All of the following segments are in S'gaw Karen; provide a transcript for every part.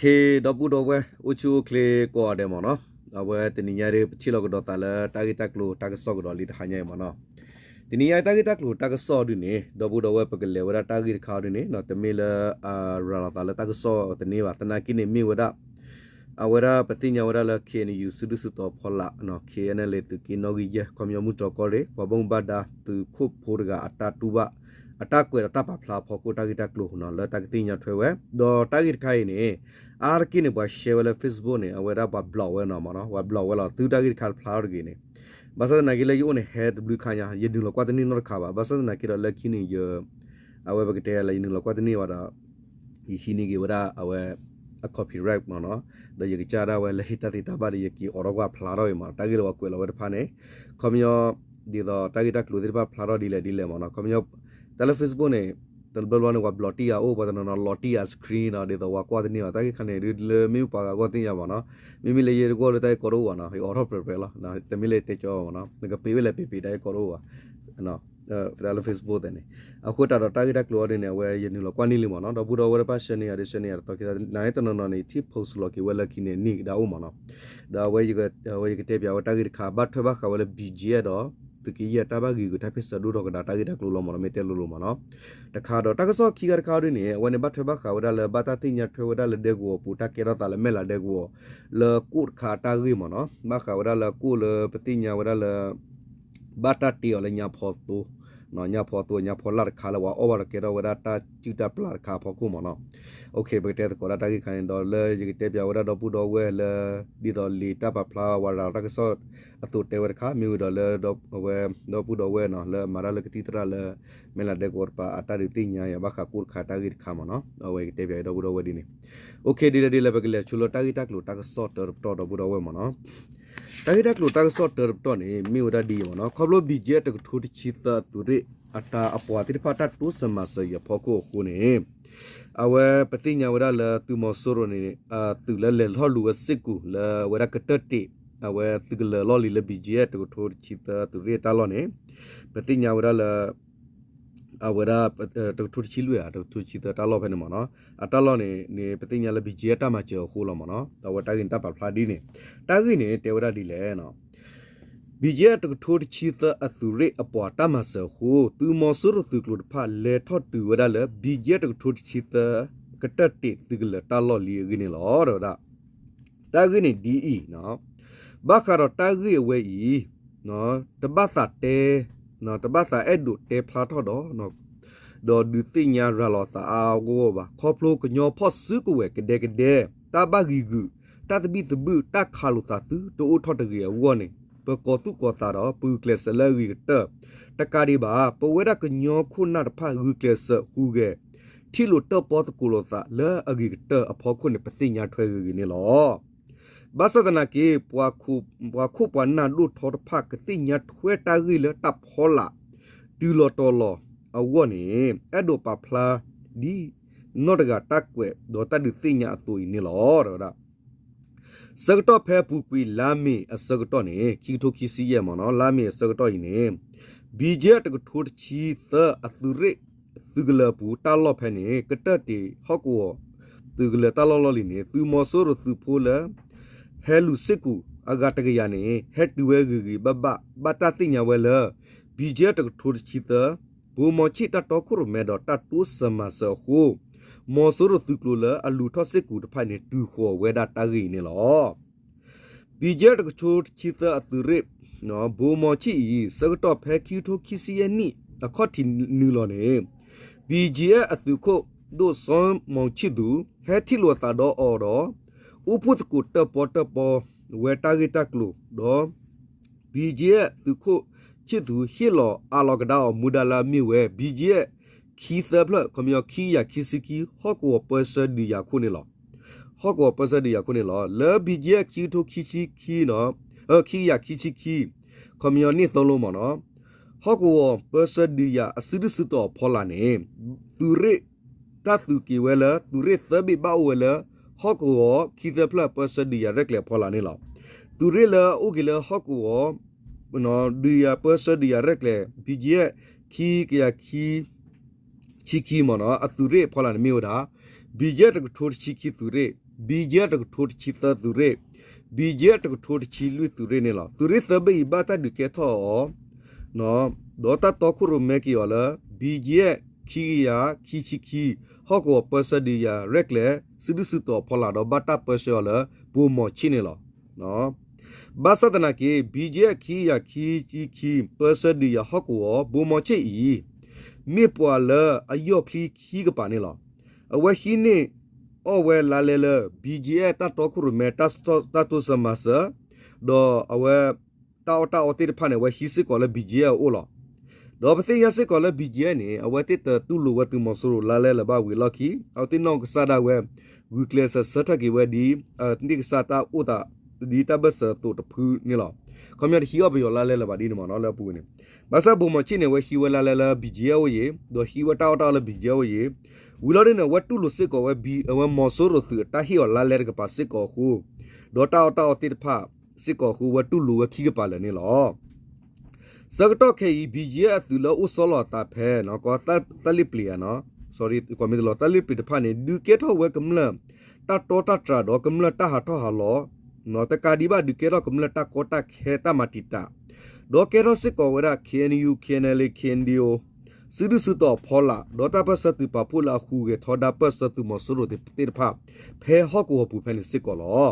ခ့ ဒီပုၢ်ဒီဝဲၢ် အိၣ်ဆူၣ်အိၣ်ချ့ကိးဂၤဒဲးမ့ၢ်နီၤ, အဝဲတနံၤညါဒီး ပထံၣ်လိာ်ကဒီးသးလၢတၢ်ဂ့ၢ်တၢ်ကျိၤတၢ်ကစီၣ်ကဒီးလံတဟါညါအံၤမ့ၢ်နီၤ. တနံၤညါတၢ်ဂ့ၢ်တၢ်ကျိၤတၢ်ကစီၣ်ဒုန့ၣ် ဒီပုၢ်ဒီဝဲၢ် ပကလဲၤဝဲဒၣ်တၢ်ဂ့ၢ်တခါဒုန့ၣ် တမ့ၢ်လၢ ရၤလီၤသးလၢတၢ်ကစီၣ်တန့ၢ်ဘၣ်. သနာ်က့န့ၣ်မ့ၢ်ဝဲဒၣ် အဝဲဒၣ်ပသ့ၣ်ညါဝဲဒၣ်လၢ ခ့ၣ်အဲၣ်ယူၣ် စုဒုၣ်စုတီၤဖီလာ် ခ့ၣ်အဲၣ်ယူၣ် သုးက့နီၣ်ဂံၢ်ယဲၢ် ခီပညီမုၢ်တြီၤကီၢ်ရ့ၣ် ပှၤဘၣ်မူဘၣ်ဒါသုးခိၣ်ဖိတဂၤအတၢ်တူၢ်ဘၣ် အတၢ်ကွဲးဒီးတၢ်ပာ်ဖျါအဖီခိၣ်တၢ်ဂ့ၢ်တၢ်ကျိၤနီၤ လၢတၢ်ကသ့ၣ်ညါထွဲဝဲ ဒီးတၢ်ဂ့ၢ်တခါအံၤန့ၣ် အါတက့ၢ်န့ၣ် ပှၤ share ဝဲလၢ Facebook န့ၣ် အဝဲဒၣ်ပှၤ block ဝဲနီၤမ့ၢ်နီၤ, ပှၤ block ဝဲလီၤ သုတၢ်ဂ့ၢ်တခါတဖျါထီၣ်တဂ့ၤန့ၣ်. ဘၣ်ဆၣ်သနာ်က့လၢယအိၣ်န့ၣ် ဟဲတဘျုးခါညါ ယနုာ်လီၤကွၢ်တန့ၢ်နီတခါဘၣ်. ဘၣ်ဆၣ်သနာ်က့ဒီးလၢခံန့ၣ် အဝဲပကတဲလၢယနုာ်လီၤကွၢ်တန့ၢ်ဘၣ်ဒီး ယဟံးန့ၢ်က့ၤဝဲဒၣ်အဝဲ အ copyright မ့ၢ်နီၤ, ဒီးယကစၢ်ဒၣ်ဝဲလၢဟ့ၣ်တၢ်သ့တၢ်ဘၣ်ဒီး ယက့ၤအိးထီၣ်ကွၢ်ဖျါထီၣ်အံၤမ့ၢ်နီၤ, တၢ်ဂ့ၢ်လၢပှၤကွဲးလီၤဝဲတဖၣ်န့ၣ် ခီပညီ ဒ်သိးတၢ်ဂ့ၢ်တၢ်ကျိၤသ့ၣ်တဖၣ်ဖျါထီၣ်ဒ်လဲၣ်ဒ်လဲၣ်မ့ၢ်နီၤ, ခီပညီ တၢ်လၢ Facebook န့ၣ် တဘျီဘျီန့ၣ် ပှၤ block တံၢ်အအိၣ် ပှၤတနီၤနီၤ lock တံၢ်အ screen ဒီး ဒ်သိးပှၤကွၢ်တန့ၢ်ဘၣ်. တၢ်ဂ့ၢ်ခါန့ၣ် ဒ်လၢမ့ၢ်ပှၤဂၤဂီၢ်သ့ၣ်ညါမ့ၢ်နီၤ, မ့မ့ၢ်လၢယတဂီၢ်လၢတၢ်ဂ့ၢ်ကီတအိၣ်ဘၣ်နီၤ, ယအိးထီၣ်ပြဲပြဲလီၤ, တမ့ၢ်လၢယတဲကၠီဘၣ်မ့ၢ်နီၤ, နကပ့ၤဝဲလဲၣ်ပ့ၤပ့ၤတၢ်ဂ့ၢ်ကီတအိၣ်ဘၣ် တၢ်လၢ Facebook သ့ၣ်န့ၣ်, အဃိသတးဒီးတၢ်ဂ့ၢ်တၢ်ကျိၤအံၤဒ်န့ၣ် အဝဲယနုာ်လီၤကွၢ်န့ၢ်လံမ့ၢ်နီၤ, ဒီပုၢ်ဒီဝဲၢ်တဖၣ် share န့ၢ်ယၤဒီး share န့ၢ်ယၤတသီခံသီ နတနီၤနီၤန့ၣ် ထံၣ် post လီၤက့ၤဝဲလၢခံန့ၣ် န့ၢ်ကဒါအိၣ်မ့ၢ်နီၤ, ဒီးအဝဲယကတဲပၠးဝဲတၢ်ဂ့ၢ်တခါ ဘၣ်ထွဲဘၣ်ဃးဝဲလၢ BGF ဒီး သုးက့ယဲၢ်တၢ်ဘၣ်ဂံာ်ဂုာ်တၢ်ဖ့ၣ်ဆၢဒိၣ်ထီၣ်ကဒါတၢ်ဂ့ၢ်တၢ်ကျိၤလီၤမ့ၢ်နီၤ, မ့ၢ်တဲလိၤလိၤမ့ၢ်နီၤ. တခါဒီးတၢ်ကစီၣ်ခံခါတခါဒ်န့ၣ် အဝဲန့ၣ်ဘၣ်ထွဲဘၣ်ဃးဝဲဒၣ်လၢ ဘၣ်တၢ်သ့ၣ်ညါထွဲဝဲဒၣ်လၢဒဲကဝီၤအပူၤ တၢ်ကဲထီၣ်သးလၢမဲၢ်လးဒဲကဝီၤ လၢကိၣ်တခါအတၢ်ဂ့ၢ်မ့ၢ်နီၤ, ဘၣ်ဃးဝဲဒၣ်လၢကိၣ်လၢပသ့ၣ်ညါဝဲဒၣ်လၢ ဘၣ်တၢ်တ့အီၤလၢညါဖီသိ, ညါဖီသိ ညါဖီလာ်တခါလၢပှၤအီၣ်ဘၣ်ဒီးကဲထီၣ်ဝဲဒၣ်တၢ်စုၣ်တၢ်ပျၢ်တခါအဖီခိၣ်မ့ၢ်နီၤ. ပကတဲသကိးဒၣ်တၢ်ဂ့ၢ်ခါန့ၣ်ဒီး လၢယကတဲပၠးဝဲဒၣ်ဒီပုၢ်ဒီဝဲၢ်လၢ ဒ်သိးလံာ်တၢ်ပာ်ဖျါ ပှၤရၤလီၤတၢ်ကစီၣ်အသိးတဲဝဲတခါ မ့ၢ်ဝံၤဒီးလၢ အဝဲ ဒီပုၢ်ဒီဝဲၢ်နီၤ လၢအမၤတၢ်လၢကသံၣ်သရၣ်လၢ မဲၢ်လးဒဲကဝီၤတပၤ အတၢ်ဒုးသ့ၣ်ညါယၤဘၣ်ဃးကိၣ်တခါတၢ်ဂ့ၢ်တခါမ့ၢ်နီၤ. အဝဲကတဲပၠးဒီပုၢ်ဒီဝဲၢ်ဒ်န့ၣ်. အိၣ်ခ့ ဒ်လဲၣ်ဒ်လဲၣ် ပကလဲၤဆိလၢတၢ်ဂ့ၢ်တၢ်ကျိၤတၢ်ကစီၣ်တၢတပတီၢ်ဒီပုၢ်ဒီဝဲၢ်မ့ၢ်နီၤ. တၢ်ဂ့ၢ်တၢ်ကျိၤတၢ်ကစီၣ်တၢတပတီၢ်န့ၣ် မ့ၢ်ဝဲဒၣ်ဒ်အံၤမ့ၢ်နီၤ, ခီဖျိ BGF တကထိတဆံသၢအသုးရ့ၣ် အတၢ်အပှၤသ့ၣ်တဖၣ်တၢ်တိစၢၤမၤစၢၤအံၤအဖီခိၣ်အဃိန့ၣ် အဝဲပသ့ၣ်ညါဝဲဒၣ်လၢသုးမီၤစိရိၤန့ၣ် သုးလၢလဲၤထီၣ်လူၤဝဲစ့ၢ်ကီးလၢအဝဲဒၣ်ကတၢၢ်တ့ၢ် အဝဲသုးကလၢၤလီၢ်လံၤလၢ BGF တကထိတဆံသၢသုးရ့ၣ်တၢ်လီၢ်န့ၣ် ပသ့ၣ်ညါဝဲဒၣ်လၢ အဝဲဒၣ် တကထိတဆံလွံၢ်ဧါ တကထိတဆံသၢတၢ်လီၢ်ဖဲန့ၣ်မ့ၢ်နီၤ, အတၢ်လီၢ်န့ၣ် ပသ့ၣ်ညါလၢ BGF တၢ်မၤစၢၤအဃိလီၤမ့ၢ်နီၤ. အဝဲတၢ်ဂ့ၢ်န့ၣ်တၢ်ပာ်ဖျါဒ်န့ၣ်, တၢ်ဂ့ၢ်န့ၣ်တဲဝဲဒၣ်ဒ်လဲၣ် BGF တကထိတဆံသၢအသုးရ့ၣ်အပှၤတၢ်မၤစၢၤအဃိ သုးမီၤစိရိၤသုးကျိၤတဖၣ်လဲၤထီၣ်တုၤဝဲဒၣ်လၢ BGF တကထိတဆံသၢ ကတၢၢ်တ့ၢ်သုးကလၢၤတၢ်လီၢ်လံအဂ့ၢ်န့ၣ်လီၤ. တဲဝဲဒၣ် တၢ်ဂ့ၢ်န့ၣ်ဒ်အံၤ, ဘၣ်ဃးဒီးတၢ်ဂ့ၢ်အဝဲအံၤ တဘၣ်သးတဲ, တဘၣ်သးအဲၣ်ဒိးတဲဖျါထီၣ်ဒီး ဒီးဒုးသ့ၣ်ညါရၤလီၤသးအါအါဂီၢ်ဂီၢ်ဘၣ်. ခီဖျိကညီဖီၣ်စုကဝဲၤကဒဲကဒဲ, တၢ်ဘၣ်ဂံာ်ဂုာ်, တၢ်သဘံၣ်သဘုၣ်, တၢ်ခးလိာ်သးသုတအိၣ်ထီၣ်တဂ့ၤအဂီၢ်န့ၣ် ပကီၤသူၣ်ကီၤသးဒီး ပဂုာ်ကျဲးစၢးလၢအဂ့ၤကတၢၢ် တကးဒံးဘၣ် ပဝဲဒၣ်ကညီခိၣ်နၢ်တဖၣ်ဂုာ်ကျဲးစၢးဟူးဂဲၤ ထံၣ်လိာ်တၢၣ်ပီသကိးလိာ်သးလၢအဂ့ၤကတၢၢ်အဖီခိၣ်န့ၣ် ပသ့ၣ်ညါထွဲဂ့ၤဂ့ၤန့ၣ်လီၤ. ဘၣ်ဆၣ်သနာ်က့ ပှၤခိၣ်ပှၤနၢ်ဒိၣ်ထီတဖၣ် ကသ့ၣ်ညါထွဲတၢ်ဂ့ၢ်လၢတၢ်ဖီလာ် တုၤလီၤတီၤလီၤအဂီၢ်န့ၣ် အဲၣ်ဒိးပာ်ဖျါဒ်နီၢ်တဂၤတၢ်ကွဲးဒီးတၢ်ဒုးသ့ၣ်ညါအသိးအံၤန့ၣ်လီၤ. ဆၢကတီၢ်ဖဲအပူၤကွံာ်လါမ့ၤအဆၢကတီၢ်န့ၣ် ခံကထိခံဆံယဲၢ်မ့ၢ်နီၤ, လါမ့ၤအဆၢကတီၢ်အံၤန့ၣ် BGF တကထိတဆံသၢအသုးရ့ၣ် သုးကလၢၤအပူၤတၢ်လီၢ်ဖဲန့ၣ် ကတၢၢ်တ့ၢ်ဟီၣ်ကဝီၤ သုးကလၢၤတၢ်လီၢ်လီၢ်လံၤန့ၣ် သုးမီၤစိရိၤသုးဖိလၢ ဟဲလူၤစ့ၢ်ကီးအဂၤတကယၤန့ၣ် ဟဲတုၤဝဲဂ့ၤဂ့ၤဘၣ်ဘၣ် ဘၣ်တၢ်သ့ၣ်ညါဝဲလၢ BGF တကထိတဆံသၢ ဘိမီၤဆံၣ်တၢ်တီခိၣ်ရိၣ်မဲဒီးတၢ်တိစၢၤမၤစၢၤအဃိ မီၤစိရိၤသုးကျိၤလၢအလူၤထီၣ်စ့ၢ်ကီးတဖၣ်န့ၣ် တုၤဃီၤဝဲဒၣ်တၢ်ဂ့ၢ်အံၤန့ၣ်လီၤ. BGF တကထိတဆံသၢအသုးရ့ၣ် ဘိမီၤဆံၣ်အံၤ ဆၢကတီၢ်ဖဲခံကထိခံဆံယဲၢ်နံၣ် အခီၣ်ထံးနုာ်လီၤန့ၣ် BGF အသုးခိၣ်ဒိၣ်စီမီၤဆံၣ်သူ ဟဲထံၣ်လိာ်အသးဒီးအီၤဒီး အိၣ်ဖှိၣ်သကိးတၢၣ်ပီတၢၣ်ပီဝဲတၢ်ဂ့ၢ်တၢ်ကျိၤဒီး BGF သုးခိၣ်ဆံၣ်သူ ဟ့ၣ်လီၤအးလီၤကဒါအီၤမူဒါလၢအမ့ၢ်ဝဲ BGF ခံသၢဖျၢၣ် ခီပညီခံကယၤခံဆံခံ ဟီၣ်ကဝီၤပၢဆှၢဒုးယၤခိၣ်န့ၣ်လီၤ. ဟီၣ်ကဝီၤပၢဆှၢဒုးယၤခိၣ်န့ၣ်လီၤ. လၢ BGF ခံကထိခံဆံခံ ခံကယၤခံဆံခံ ခီပညီန့ၣ်သိလိမ့ၢ်နီၤ ဟီၣ်ကဝီၤပၢဆှၢဒုးယၤအစုဒုၣ်စုတီၤအဖီလာ်န့ၣ် သုးရ့ၣ် တၢ်သုးက့ၤဝဲလၢ သုးရ့ၣ်သၢဘ့ၣ်ဘၣ်အိၣ်ဝဲလၢ ဟီၣ်ကဝီၤခံသၢဖျၢၣ်ပၢဆှၢဒုးယၤရဲၣ်ကျဲၤအဖီလာ်န့ၣ်လီၤ. သုးရ့ၣ်လၢအအိၣ်က့ၤလၢဟီၣ်ကဝီၤ ဒုးယၤပၢဆှၢဒုးယၤရဲၣ်ကျဲၤ BGF ခံကယၤခံ ဆံခံမ့ၢ်နီၤ အသုးရ့ၣ်အဖီလာ်န့ၣ်မ့ၢ်ဝဲဒၣ် BGF တကထိတဆံခံသုးရ့ၣ် BGF တကထိတဆံသၢသုးရ့ၣ်, BGF တကထိတဆံလွံၢ်သုးရ့ၣ်န့ၣ်လီၤ. သုးရ့ၣ်သၢဘ့ၣ်အံၤဘၣ်တၢ်ဒုးကဲထီၣ်အီၤ ဒီးတၢ်တီခိၣ်ရိၣ်မဲက့ၤအီၤလၢ BGF ခံကယၤခံဆံခံ ဟီၣ်ကဝီၤပၢဆှၢဒုးယၤရဲၣ်ကျဲၤ စုဒုၣ်စုတီၤအဖီလာ် ဒီးဘၣ်တၢ်ပၢဆှၢအီၤလၢ ဘိၣ်မီၤဆ့ၣ်န့ၣ်လီၤ. ဘၣ်ဆၣ်သနာ်က့ BGF ခံကယၤခံဆံခံ ပၢဆှၢဒုးယၤဟီၣ်ကဝီၤ ဘိၣ်မီၤဆ့ၣ်အံၤ မ့ၢ်ပှၤလၢအယီၢ်ချံခံကပၤန့ၣ်လီၤ. အဝဲဟံးန့ၢ်အီၣ်ဝဲလါလဲလၢ BGF တၢ်တီခိၣ်ရိၣ်မဲ တၢ်တိစၢၤမၤစၢၤ ဒီးအဝဲ တၢ်အီၣ်တၢ်အီသ့ၣ်တဖၣ်န့ၣ် အဝဲဟံးစ့ၢ်ကီးလၢ BGF အအိၣ်လီၤ. ဒီးပသ့ၣ်ညါစ့ၢ်ကီးလၢ BGF န့ၣ် အဝဲသ့ၣ်တတူၢ်လိာ်ဝဲသုးမီၤစိရိၤလါလဲလၢၤဘၣ်ဝံၤအလီၢ်ခံ အဝဲသ့ၣ်နီၢ်ကစၢ်ဒၣ်ဝဲ ဂုာ်ကျဲးစၢးဆၢထၢၣ်က့ၤဝဲဒ် န့ၢ်ကစၢ်တၢ်အိၣ်သး ဒ်တၢ်ဘၢၣ်စၢၤအသိးတဖုန့ၣ်လီၤ. ခီပညီတဟံးအီၣ်ပယီၤလါလဲလၢၤဘၣ်ဒ်န့ၣ်မ့ၢ်နီၤ လၢအပူၤန့ၣ် ဘၣ်ဆၣ်ဘိၣ်မီၤဆ့ၣ်န့ၣ် အဝဲဟံးဝဲလါလဲလၢ BGF အိၣ်ယံၤ ဒီးဟံးဝဲတၢ်အီၣ်တၢ်အီလၢ BGF အိၣ်ယံၤ ဝံၤလီၤဒ်န့ၣ် အဝဲတူၢ်လိာ်စ့ၢ်ကီးဝဲ အဝဲမီၤစိရိၤသုးအတၢ်ဟ့ၣ်အီၤလါလဲတကပၤစ့ၢ်ကီးအဃိ ဒီးတၢ်အီၣ်တၢ်အီသ့ၣ်တဖၣ်စ့ၢ်ကီးအဃိ အဝဲတူၢ်လိာ်ဝဲခံကပၤလၢာ်န့ၣ်လီၤ. ဆၢကတီၢ်ခဲအံၤ BGF အသုးလၢအိၣ်ဆီလီၤအသးဖဲ ကီၢ်သၣ်လ့ၣ်ပျံၤဧါ sorry ကွၢ်မ့ၢ်တလီၤ သၣ်လ့ၣ်ပျံၤတဖၣ်န့ၣ် ဒုးကဲထီၣ်ဝဲကမျၢၢ် တၢ်တီတၢ်တြၢ်ဒီးကမျၢၢ်တၢ်ဟးထီၣ်ဟးလီၤ တကးဒံးဘၣ် ဒုးကဲထီၣ်ကမျၢၢ်တၢ်ကီတၢ်ခဲတၢ်မၤတံာ်တာ် ဒီးကဲထီၣ်စ့ၢ်ကီးဝဲဒၣ် KNU KNLA KNDO စုဒုၣ်စုတီၤအဖီလာ် ဒီးတၢ်ပၢၢ်ဆၢသုးပာ်ဖှိၣ်လၢအဟူးဂဲၤထီဒါပၢၢ်ဆၢသုးမီၤစိရိၤသ့ၣ်တဖၣ် ဖဲဟီၣ်ကဝီၤပူၤဖဲန့ၣ်စ့ၢ်ကီးလီၤ.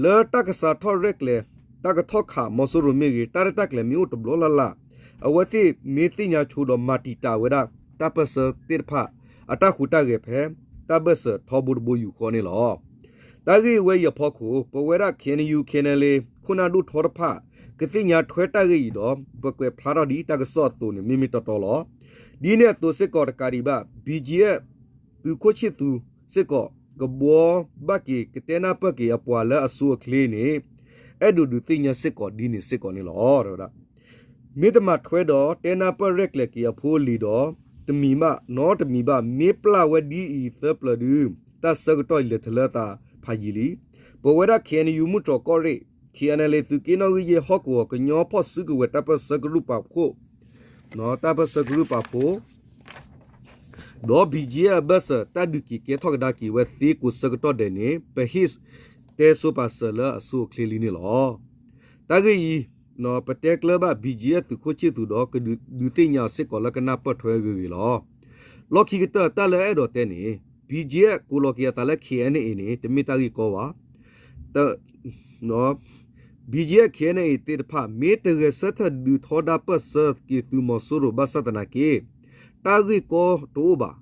လၢတၢ်ကစးထီၣ်ရဲၣ်ကျဲၤ တၢ်ကထီၣ်ခးမီၤစိရိၤမ့ၢ်ဂ့ၤ တၢ်ရဲၣ်တၢ်ကျဲၤမ့ၢ်အိၣ်တဘျီလၢ်လၢ် အဝဲသ့ၣ်မ့ၢ်သ့ၣ်ညါဆိဒီးမၤတံာ်တာ်ဝဲဒၣ် တၢ်ပၢၢ်ဆၢသ့ၣ်တဖၣ် အတၢ်ဟူးတၢ်ဂဲၤဖဲ တၢ်ဘၢၣ်စၢၤထီဘိတဘိယူၢ်ဃီန့ၣ်လီၤ. တၢ်ဂ့ၢ်ဝဲအံၤအဖီခိၣ် ပဝဲဒၣ် KNU KNLA ခိၣ်နၢ်ဒိၣ်ထီတဖၣ် ကသ့ၣ်ညါထွဲတၢ်ဂ့ၢ်အံၤဒီး ပကွဲးဖျါထီၣ်ဒ်တၢ်ကစီၣ်အသိးန့ၣ် မ့မ့ၢ်တီတီလီၤ. ဒ်န့ၣ်အသိးစ့ၢ်ကီးတကးဒံးဘၣ် BGF သုးခိၣ်ဆ့ၣ်သူစ့ၢ်ကီး ကဘှီဘၣ်က့ၤ ကတဲနၢ်ပၢၢ်က့ၤအပှၤလၢအဆိအချ့န့ၣ် အဲၣ်ဒိးဒုးသ့ၣ်ညါစ့ၢ်ကီးဒ်န့ၣ်စ့ၢ်ကီးန့ၣ်လီၤ. ဝဲဒၣ် မ့ၢ်တမၤထွဲဒီးတဲနၢ်ပၢၢ်ရဲၣ်ကျဲၤက့ၤအဖိအလံၤဒီး တမံၤဘၣ် နီတမံၤဘၣ် မ့ၢ်ပျၢ်ဝဲဒ်အံၤသၢပျၢၤဒု တၢ်ဆၢကတီၢ်လဲၤထီၣ်လၢအသးဖးယံာ်လံ. ပဝဲဒၣ် KNU မုၢ်တြီၢ်ကီၢ်ရ့ၣ် KNLA သုးက့နီၣ်ဂံၢ်ယဲၢ်ဟီၣ်ကဝီၤ ကညီဖီၣ်စုကဝဲၤတၢ်ပၢၢ်ဆၢကရူၢ်ပာ်ဖှိၣ် တၢ်ပၢၢ်ဆၢကရူၢ်ပာ်ဖှိၣ် ဒီး BGF အဘၢၣ်စၢၤ တၢ်ဒုးက့ၤကဲထီၣ်ကဒါက့ၤဝဲသ့ကိးဆၢကတီၢ်ဒဲးန့ၣ် ပဟ့ၣ်တဲဆိပာ်စၢၤလၢအဆိအချ့လံန့ၣ်လီၤ. တၢ်ဂ့ၢ်အံၤ ပတဲကျၢၤဘၣ် BGF သုးခိၣ်ဆ့ၣ်သူဒီး ကဒုးသ့ၣ်ညါအီၤစ့ၢ်ကီးလၢကနၢ်ပၢၢ်ထွဲဂ့ၤဂ့ၤလီၤ. လီၢ်ခံကတၢၢ်တၢ်လၢအဲၣ်ဒိးတဲန့ၣ် BGF ကိးလီၤက့ၤအသးလၢ KNA န့ၣ် တမ့ၢ်တၢ်ဂ့ၢ်ကီဘၣ် BGF KNA သ့ၣ်တဖၣ် မ့ၢ်တဂဲၤဆၢထၢၣ်ဒုးထီဒါပၢၢ်ဆၢက့ၤသုးမီၤစိရိၤဘၣ်ဆၣ်သနာ်က့ တၢ်ဂ့ၢ်ကီတအိၣ်ဘၣ်.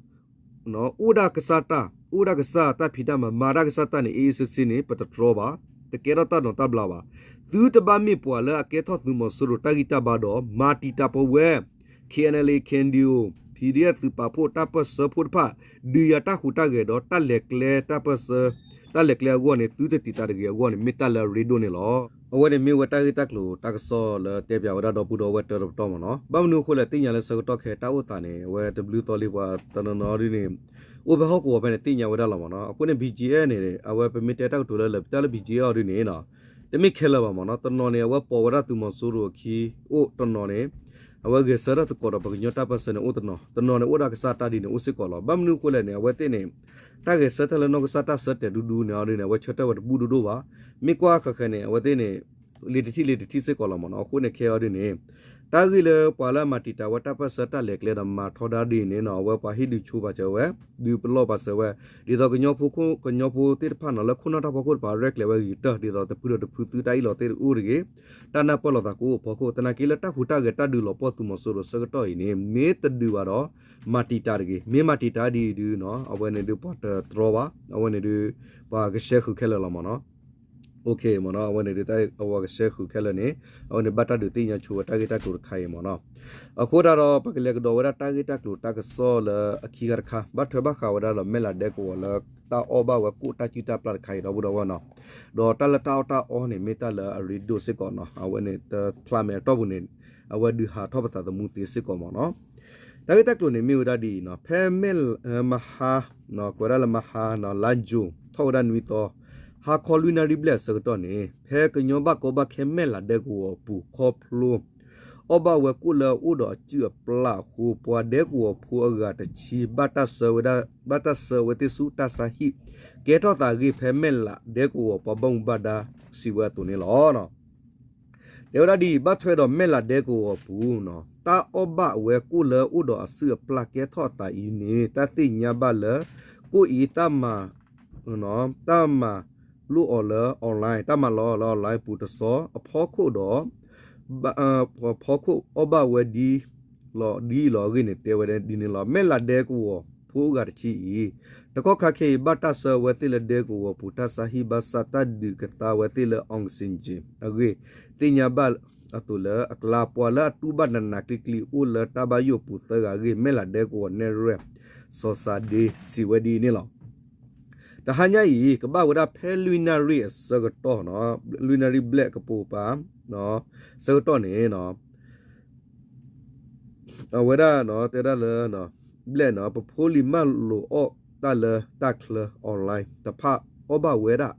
အိၣ်ဒၣ်ကစၢ်တၢ် အိၣ်ဒၣ်ကစၢ်တၢ်ဖံးတၢ်မၤ မၤဒၣ်ကစၢ်တၢ်န့ၣ် အ့ၣ်အ့ၣ်စ့စ့န့ၣ် ပတတြီဘၣ်, တကဲထီၣ်တၢ်ဒိးတၢ်ဘျးဘၣ်. သုတဘၣ်မ့ၢ်ပှၤလၢအကဲထီၣ်သုးမီၤစိရိၤတၢ်ဂံၢ်တၢ်ဘါဒီး မၤတံာ်တာ်ပဝဲ KNLA KNDO PDF သုးပာ်ဖှိၣ်တၢ်ပၢၢ်ဆၢဖိတဖၣ် ဒုးယၤတၢ်ဟူးတၢ်ဂဲၤဒီး တၢ်လဲၤကျဲတၢ်ပၢၢ်ဆၢ တၢ်လဲၤကျဲအဂီၢ်န့ၣ် သုတတံာ်တာ်တဂ့ၤအဂီၢ်န့ၣ် မ့ၢ်တၢ်လၢအရ့ဒိၣ်န့ၣ်လီၤ. အဝဲန့ၣ်မ့ၢ်ဝဲတၢ်ဂ့ၢ်တၢ်ကျိၤတၢ်ကစီၣ်လၢတဲပၠးဝဲဒၣ်ဒီပုၢ်ဒီဝဲၢ်တၢတပတီၢ်မ့ၢ်နီၤ. ဘၣ်မနုၤအဃိလဲၣ် သ့ၣ်ညါလၢဆၢကတီၢ်ခဲအံၤတၢ်အိၣ်သးန့ၣ် အဝဲတဘျုးသီလံ ပှၤတနီၤနီၤဒ်န့ၣ် အိၣ်ဖဲဟီၣ်ကဝီၤဖဲန့ၣ် သ့ၣ်ညါဝဲဒၣ်လီၤမ့ၢ်နီၤ. အဃိန့ၣ် BGF န့ၣ် အဝဲပမ့ၢ်တဲတၢ်ကတိၤလၢလၢ ပတၢ်လၢ BGF အီၤဒ်န့ၣ် တမ့ၢ်ခဲလၢာ်ဘၣ်မ့ၢ်နီၤ. တနီၤန့ၣ် အဝဲပိာ်ဝဲဒၣ်သုးမီၤစိရိၤအခံ အိၣ်တနီၤန့ၣ် အဝဲဂဲၤဆၢထၢၣ်သကိးဒီးပှၤကညီတၢ်ပၢၢ်ဆၢန့ၣ်အိၣ်တနီၤ, တနီၤန့ၣ်အိၣ်ဒၣ်ကစၢ်တၢ်ဒ်န့ၣ်အိၣ်စ့ၢ်ကီးလီၤ. ဘၣ်မနုၤအဃိလဲၣ်န့ၣ် အဝဲသ့ၣ်န့ၣ် တၢ်ဂဲၤဆၢထၢၣ်လၢနီၢ်ကစၢ်တၢ်ဆၢတဲာ်ဒူဒူန့ၣ်အီၤဒ်န့ၣ် အဝဲဆၢထၢၣ်ဝဲတဘူၣ်ဒိၣ်ဒိၣ်ဘၣ်. မ့ၢ်ကွၢ်ဃၣ်ဃၣ်န့ၣ် အဝဲသ့ၣ်န့ၣ် လံၤတထံၣ်လံၤတထံၣ်စ့ၢ်ကီးလီၤမ့ၢ်နီၤ. အဃိန့ၣ်ခဲအံၤဒ်န့ၣ် တၢ်ဂ့ၢ်လၢပှၤလၢအမၤတံာ်တာ်ဝဲတၢ်ပၢၢ်ဆၢတၢ်လဲၤကျဲဒီးမၤထီဒါဒ်န့ၣ်နီၤ အဝဲပှၤဟ့ၣ်ဒုးဆိပာ်စၢၤဝဲ ဒုးပလီၢ်ပာ်စၢၤဝဲ ဒ်သိးကညီဖိ ကညီဖိသ့ၣ်တဖၣ်နီၤ လၢခိၣ်နၢ်တၢ်ဖီခိၣ်တဖၣ်ရဲၣ်ကျဲၤဝဲဂ့ၤကတၢၢ် ဒ်သိးတဖုဒီးတဖုသုတၢ်အ့ၣ်လိာ်သ့ၣ်တအိၣ်တဂ့ၤ, တၢ်နၢ်ပၢၢ်လိာ်သးကအိၣ်အဖီခိၣ် သနာ်က့လၢတၢ်ဟူးတၢ်ဂဲၤတၢ်ဒုးလီၤပှီၢ်သုးမီၤစိရိၤဆၢကတီၢ်အံၤန့ၣ် မ့ၢ်တဒုးဘၣ်ဒီး မၤတံာ်တာ်တဂ့ၤ, မ့ၢ်မၤတံာ်တာ်ဒ်အံၤဒုးနီၤ အဝဲန့ၣ်ဒုးပှၤတတြီဘၣ်, အဝဲန့ၣ်ဒုး ပှၤကဆှဲဃုာ်ခဲလၢာ်လီၤမ့ၢ်နီၤ. အဝဲန့ၣ်ဒုး အဝဲကဆှဲဃုာ်ခဲလၢာ်န့ၣ် အဝဲန့ၣ်ဘၣ်တၢ်ဒုးသ့ၣ်ညါဆိဝဲတၢ်ဂ့ၢ်တၢ်ကျိၤတခါအံၤမ့ၢ်နီၤ. အဃိသတးဒီး ပကလဲၤကဒီးဝဲဒၣ်တၢ်ဂ့ၢ်တၢ်ကျိၤတၢ်ကစီၣ်လၢအခံဂၤတခါ ဘၣ်ထွဲဘၣ်ဃးဝဲဒၣ်လီၤ မဲၢ်လးဒဲကဝီၤလၢ တၢ်အီၣ်ဘၣ်ဝဲကိၣ်တၢ်စုၣ်တၢ်ပျၢ်တခါအံၤ ဒီပုၢ်ဒီဝဲၢ်နီၤ. ဒီးတၢ်လၢတၢ်အီၣ်တၢ်အီန့ၣ် မ့ၢ်တၢ်လၢအရ့ဒိၣ်စ့ၢ်ကီးနီၤ အဝဲန့ၣ်တဖျါမဲာ်အတီၢ်ပူၤန့ၣ် အဝဲဒုးဟးထီၣ်ပသးသမူသ့စ့ၢ်ကီးမ့ၢ်နီၤ. တၢ်ဂ့ၢ်တၢ်ကျိၤန့ၣ်မ့ၢ်ဝဲဒၣ်ဒ်အံၤနီၤ ဖဲမဲၢ် မဟါ ကွဲးဒၣ်လၢမဟါ လါယူၤ ထီၣ်ဝဲဒၣ်နွံသီ ဟါခီလွံၢ်နၣ်ရံၣ်ဘျဲၣ်အဆၢကတီၢ်န့ၣ် ဖဲကညီဘၣ်ကီဘၣ်ခဲမဲၢ်လးဒဲကဝီၤအပူၤ ခီဖျိ အီၣ်ဘၣ်ဝဲကိၣ်လၢအအိၣ်ဒီးအစုၣ်အပျၢ်အဃိ ပှၤဒဲကဝီၤဖိအဂၤတဆံ ဘၣ်တၢ်ဆှၢဝဲသ့ၣ်ဆူတၢ်ဆါဟံၣ် ကဲထီၣ်သးအဂ့ၢ်ဖဲမဲၢ်လးဒဲကဝီၤပှၤဘၣ်မူဘၣ်ဒါစံးဝဲအသိးန့ၣ်လီၤ. တဲဝဲဒၣ်ဒ်အံၤ ဘၣ်ထွဲဒီးမဲၢ်လးဒဲကဝီၤအပူၤ တၢ်အီၣ်ဘၣ်ဝဲကိၣ်လၢအအိၣ်ဒီးအစုၣ်အပျၢ်ကဲထီၣ်အသးအံၤန့ၣ် တၢ်သ့ၣ်ညါဘၣ်လၢ ကိၣ်အံၤ တၢ်မၤလိအီၤလၢ online တၢ်မၤလီၤအီၤလၢ online ပူၤတဆီ အဖီခိၣ်ဒီး အဖီခိၣ်အီၣ်ဘၣ်ဝဲဒ်လီၤဒ်အံၤလီၤအဂ့ၢ်န့ၣ် တဲဝဲဒၣ်ဒ်န့ၣ်လီၤ. မဲၢ်လးဒဲကဝီၤဖိအဂၤတဆံအံၤ တကီၢ်ခါခဲအံၤ ဘၣ်တၢ်ဆှၢဝဲသ့ၣ်လၢဒဲကဝီၤပူၤ တၢ်ဆါဟံၣ်ဘၣ်ဆၣ် တၢ်ဒုးကသါဝဲသ့ၣ်လၢ oxygen အဂ့ၢ် သ့ၣ်ညါဘၣ်အသိးလၢအကျါ ပှၤလၢအတူၢ်ဘၣ်နးနးကျံၤကျံၤအိၣ်လၢတၢ်ဘၣ်ယိၣ်ပူၤသၢဂၤအဂ့ၢ် မဲၢ်လးဒဲကဝီၤနဲၣ်ရွဲၣ် စီၤစၤဒ့ စံးဝဲဒ်အံၤန့ၣ်လီၤ. တဟါညါအံၤ ကဘၣ်ဝဲဒၣ်ဖဲလွံၢ်နၣ်ရံၣ်အဆၢကတီၢ်, လွံၢ်နၣ်ရံၣ်ဘျဲၣ်ကပိာ်ပၤ ဆၢကတီၢ်န့ၣ် အဝဲဒၣ်တဲဒၣ်လၢ ဘျဲၣ်န့ၣ် ပဖိလံၤမၢလိာ်အီၣ်တၢ်လၢတၢ်ချၢ online တဖၣ် အီၣ်ဘၣ်ဝဲဒၣ်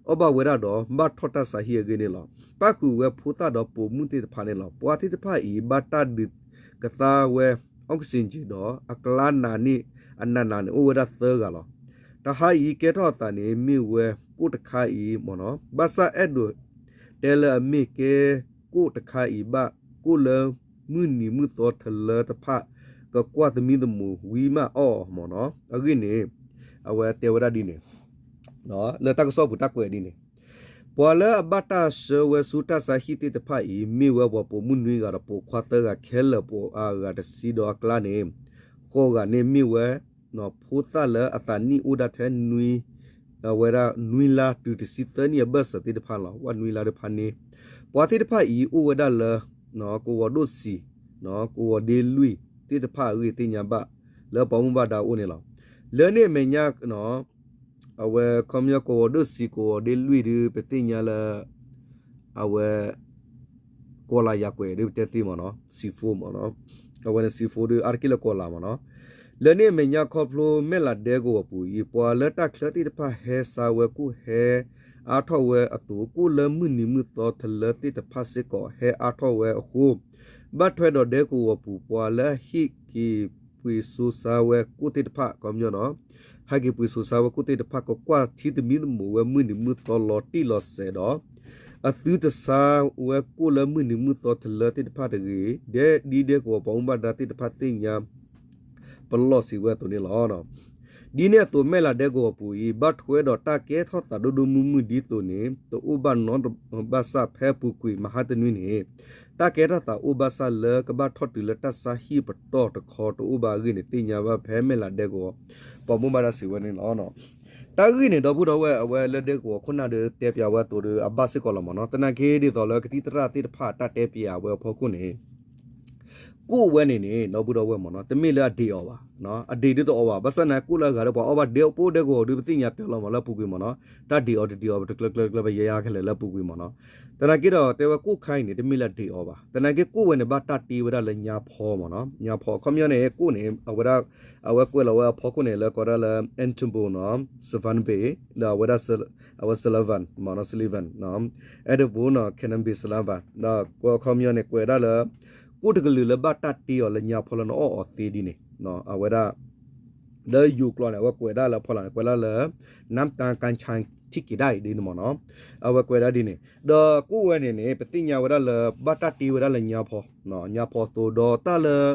အီၣ်ဘၣ်ဝဲဒၣ်ဒီး ဘၣ်ထီၣ်တၢ်ဆါဟံၣ်အဂ့ၢ်န့ၣ်လီၤ. ပၣ်ဃုာ်ဝဲဖိသၣ်ဒီးပိာ်မုၣ်သ့ၣ်တဖၣ်န့ၣ်လီၤ. ပှၤသ့ၣ်တဖၣ်အံၤ ဘၣ်တၢ်ဒုးကသါဝဲ oxygen ဒီး အကျါနးန့ၣ် အနးနးန့ၣ် အိၣ်ဝဲဒၣ်သၢဂၤလီၤ. တဟါအံၤကဲထီၣ်အသးန့ၣ် မ့ၢ်ဝဲကိၣ်တခါအံၤမ့ၢ်နီၤ, ဘၣ်ဆၣ်အဲၣ်ဒိးတဲလၢအမ့ၢ်ကဲကိၣ်တခါအံၤဘၣ် ကိၣ်လၢမုၢ်နံၤမုၢ်သီထလၢတဖၣ် ကကွၢ်သမံသမိးဝံၤမးအီၣ်အီၤမ့ၢ်နီၤ. အဂ့ၢ်န့ၣ် အဝဲတဲဝဲဒၣ်ဒ်န့ၣ် လၢတၢ်ကစီၣ်ပူၤတၢ်ကွဲးဒ်န့ၣ်, ပှၤလၢအဘၣ်တၢ်ဆှၢဝဲဆူတၢ်ဆါဟံၣ်သ့ၣ်တဖၣ်အံၤ မ့ၢ်ဝဲပှၤပိာ်မုၣ်နွံဂၤဒီးပိာ်ခွါသၢဂၤခဲလၢာ် ပှၤအဂၤတဆံဒီးအကျါန့ၣ် ဃိးဂၤန့ၣ်မ့ၢ်ဝဲ ဖိသၣ်လၢအသးနံၣ်အိၣ်ဒၣ်ထဲ အဝဲဒၣ်နွံလါတုၤတဆံသၢနံၣ်အဘၢၣ်စၢၤသ့ၣ်တဖၣ်လီၤ. ဝဲနွံလါတဖၣ်န့ၣ် ပှၤသ့ၣ်တဖၣ်အံၤအိၣ်ဝဲဒၣ်လၢ ကဝီၤဒိၣ်စံၤ ကဝီၤဒ့လွံၢ်သ့ၣ်တဖၣ်အဂ့ၢ်သ့ၣ်ညါဘၣ် လၢပှၤမူဘၣ်ဒါအိၣ်န့ၣ်လီၤ. လၢန့ၣ်အမဲာ်ညါ အဝဲခီပညီကဝီၤဒိၣ်စံၤ ကဝီၤဒ့လွံၢ်ဒုး ပသ့ၣ်ညါလၢ အဝဲ ကီၤလၤယၤကွဲးဒုးပတဲသ့မ့ၢ်နီၤ စံဖိမ့ၢ်နီၤ, အဝဲန့ၣ်စံဖိဒုးအါတက့ၢ်လၢကီၤလၤမ့ၢ်နီၤ. လၢန့ၣ်အမဲာ်ညါခီဖျိမဲၢ်လးဒဲကဝီၤပူၤအံၤ ပှၤလၢတၢ်ချၢသ့ၣ်တဖၣ်ဟဲဆါဝဲကိၣ်ဟဲအါထီၣ်ဝဲအသိး ကိၣ်လၢမုၢ်နံၤမုၢ်သီထလၢသ့ၣ်တဖၣ်စ့ၢ်ကီး ဟဲအါထီၣ်ဝဲအဃိ ဘၣ်ထွဲဒီးဒဲကဝီၤပူၤ ပှၤလၢအဟဲက့ၤပှ့ၤစိဆါဝဲကိၣ်သ့ၣ်တဖၣ် ခီပညီနီၤ ဟဲက့ၤပှ့ၤစိဆါဝဲကိၣ်သ့ၣ်တဖၣ် ကကွၢ်ထံသမံသမိးဝဲမုၢ်နံၤမုၢ်သီလီၤတံၢ်လီၤဆဲးဒီး အသုတဆါဝဲကိၣ်လၢမုၢ်နံၤမုၢ်သီထလၢသ့ၣ်တဖၣ်တဂ့ၤ ဒ်ဒဲကဝီၤပှၤမူဘၣ်ဒါသ့ၣ်တဖၣ်သ့ၣ်ညါ ပလီၢ်စံးဝဲအသိးန့ၣ်လီၤ. ဒ်န့ၣ်အသိး မဲၢ်လးဒဲကဝီၤပူၤအံၤ ဘၣ်ထွဲဒီးတၢ်ကဲထီၣ်သးဒိၣ်ဒိၣ်မုၢ်မုၢ်ဒ်သိးန့ၣ် တအိၣ်ဘၣ်နီတဘၣ်ဆၣ် ဖဲအပူၤကွံာ်မဟါတနွံန့ၣ် တၢ်ကဲထီၣ်သးအိၣ်ဘၣ်ဆၣ်လၢကဘၣ်ထီၣ်တုၤလၢတၢ်ဆါဟံၣ်ပတီၢ်တခီတအိၣ်ဘၣ်အဂ့ၢ်န့ၣ် သ့ၣ်ညါဘၣ်ဖဲမဲၢ်လးဒဲကဝီၤ ပှၤမူဘၣ်ဒါစံးဝဲန့ၣ်လီၤ. တၢ်ဂ့ၢ်န့ၣ် ဒီပုၢ်ဒီဝဲၢ် အဝဲလၢဒဲကဝီၤခိၣ်နၢ်ဒီးတဲပၠးဝဲအသိးဒီး အဘၣ်စ့ၢ်ကီးလီၤမ့ၢ်နီၤ. သနာ်က့ဒ်သိးလၢကသံၣ်သရၣ်သ့ၣ်တဖၣ်တၢ်တဲပၠးဝဲအဖီခိၣ်န့ၣ် ကိၣ်ဝဲန့ၣ်န့ၣ် ဒီပုၢ်ဒီဝဲၢ်မ့ၢ်နီၤ တမ့ၢ်လၢအဒ့းအီၤဘၣ်, အဒ့းဒ်တအီၤဘၣ်. ဘၣ်ဆၣ်န့ၣ် ကိၣ်လၢအဂၤဒီးပှၤအီၣ်ဘၣ်ဒဲအိၣ်ပိၣ်ဒဲကဝီၤဒုး ပသ့ၣ်ညါတၢ်လီၤမ့ၢ်လၢအပူၤကွံာ်မ့ၢ်နီၤ. တၢ်ဒ့းအီၤတဒ့းအီၤ ပတကျၢၤကျၢၤကျၢၤ ပယါယါခဲလၢာ်လၢအပူၤကွံာ်မ့ၢ်နီၤ. သနာ်က့ဒီး တဲဝဲကိၣ်ခါအံၤန့ၣ် တမ့ၢ်လၢအဒ့းအီၤဘၣ်. သနာ်က့ကိၣ်ဝဲန့ၣ် ဘၣ်တၢ်တ့ဝဲဒၣ်လၢညါဖီမ့ၢ်နီၤ. ညါဖီ အခီပညီန့ၣ် ကိၣ်န့ၣ် အဝဲဒၣ် အဝဲကွဲးလီၤဝဲအဖီခိၣ်န့ၣ် လၢကိးဒၣ်လၢ Antibo နီၤ Suffern Bay ဒီးအဝဲဒၣ် အဝဲ Sullivan မ့ၢ်နီၤ Sullivan နီၤ Antibo နီၤ Cannabis Sullivan ဒီးအခီပညီန့ၣ် ကွဲးဒၣ်လၢ ကိၣ်တကလုာ်လၢဘၣ်တၢ်တ့အီၤလၢညါဖီလၢနအီၣ်အီၤသ့ဒ်န့ၣ် အဝဲဒၣ် လၢယိၤကျိာ်န့ၣ် အဝဲကွဲးဒၣ်လၢဖီလာ်န့ၣ် ကွဲးဒၣ်လၢ နၢမ်တၢ်ကၣ်ဆၣ်ထံက့ၤဒၣ်အံၤဒ်န့ၣ်မ့ၢ်နီၤ. အဝဲကွဲးဒၣ်ဒ်န့ၣ် ဒီးကိၣ်ဝဲန့ၣ်န့ၣ် ပသ့ၣ်ညါဝဲဒၣ်လၢ ဘၣ်တၢ်တ့ဝဲဒၣ်လၢညါဖီ ညါဖီအသိး ဒီးတၢ်လၢ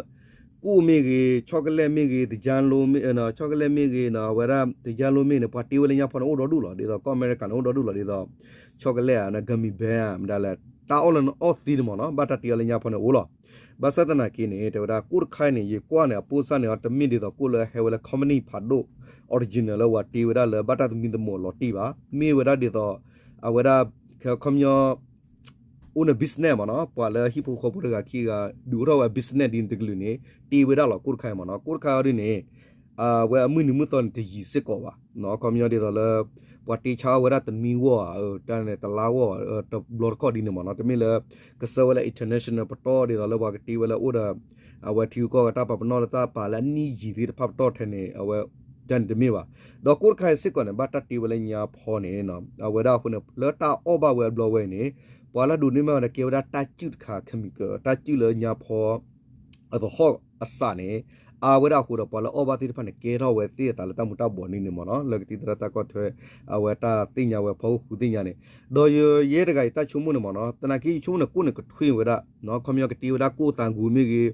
ကိၣ်မ့ၢ်ဂ့ၤ chocolate မ့ၢ်ဂ့ၤ သကြားလိမ့ၢ် chocolate မ့ၢ်ဂ့ၤနီၤ အဝဲဒၣ် သကြားလိမ့ၢ်န့ၣ် ပှၤတ့ဝဲလၢညါဖီန့ၣ် အိၣ်ဒီဒူၣ်လီၤ. ဒ်သိးကီၢ်အမဲရကၤန့ၣ် အိၣ်ဒီဒူၣ်လီၤ ဒ်သိး chocolate ဧါ gummy bear ဧါ မတၤလဲၣ် တၢ်အီၣ်လၢနအီၣ်သ့န့ၣ်မ့ၢ်နီၤ ဘၣ်တၢ်တ့အီၤလၢညါဖီန့ၣ်အိၣ်လီၤ. ဘၣ်ဆၣ်သနာ်က့န့ၣ် တဲဝဲဒၣ် ကိၣ်တခါအံၤန့ၣ် ယကွၢ်န့ၣ် အပိၢ်စၢ်န့ၣ် တမ့ၢ်ဒ်သိး ကိၣ်လၢဟဲဝဲလၢ company ဖးဒိၣ် original လၢပှၤတ့ဝဲဒၣ်လၢ ဘၣ်တၢ်သမံသမိးလီၤတံၢ်ဘၣ်. မ့ၢ်ဝဲဒၣ်ဒ်သိး အဝဲဒၣ် ခီပညီ အိၣ်န့ၣ် business မ့ၢ်နီၤ ပှၤလၢဟံၣ်ဖိဃီဖိတဂၤခံဂၤ ဒုးအိၣ်ထီၣ်ဝဲ business ဒ်န့ၣ်တကလုာ်န့ၣ် တ့ဝဲဒၣ်လီၤ ကိၣ်တခါအံၤမ့ၢ်နီၤ. ကိၣ်တခါအံၤဒ်န့ၣ် အဝဲအမုၢ်နံၤမုၢ်သီန့ၣ် တယံၤစ့ၢ်ကီးဘၣ်. ခီပညီဒ်သိးလၢ ပှၤတ့ဆါဝဲဒၣ်တနွံဂီၢ်ဧါ တၢ်န့ၣ် တလါဂီၢ် တဘျီတခီၣ်ဒ်န့ၣ်မ့ၢ်နီၤ. တမ့ၢ်လၢ ကဆှၢဝဲလၢ international ပတီၢ်ဒ်သိးလၢပှၤကတ့ဝဲလၢအိၣ်ဒီး အဝဲထံဂုၤကီၢ်ဂၤတၢ်ပာ်ပနီၣ်လၢတၢ်ပာ်လၢအနံၣ်ယံာ်သ့ၣ်တဖၣ်ပတီၢ်ထဲန့ၣ် အဝဲ တၢ်န့ၣ်တမ့ၢ်ဘၣ်. ဒီးကိးတခါအံၤစ့ၢ်ကီးန့ၣ် ဘၣ်တၢ်တ့ဝဲလၢညါဖီန့ၣ် အဝဲဒၣ်အဃိန့ၣ် လၢတၢ်အီၣ်ဘၣ်ဝဲအဘျီဝဲအံၤန့ၣ် ပှၤလၢဒိးန့ၢ်မးဝဲန့ၣ် ကဲဝဲဒၣ်တၢ်စုၣ်တခါ chemical တၢ်စုၣ်လၢညါဖီ အသဟီၣ်အစးန့ၣ် အါဝဲဒၣ်အဃိဒီး ပှၤလၢအီၣ်ဘၣ်သ့ၣ်တဖၣ်န့ၣ် ကဲထီၣ်ဝဲသ့ၣ်အသးလၢတၢ်မူၤတၢ်ဘှီးန့ၣ်န့ၣ်မ့ၢ်နီၤ လၢကသံၣ်သရၣ်တၢ်ကီၢ်ထွဲ အဝဲတၢ်သ့ၣ်ညါဝဲဖီခိၣ်ဃုသ့ၣ်ညါန့ၣ် ဒီးယဲတဂၤအံၤတၢ်ဆိကမိၣ်န့ၣ်မ့ၢ်နီၤ သနာ်က့ယဆိကမိၣ်န့ၣ် ကိၣ်န့ၣ်ကထွံဝဲဒၣ် ခီပညီကတ့ဝဲဒၣ်ကိၣ်သးဂူၤမ့ၢ်ဂ့ၤ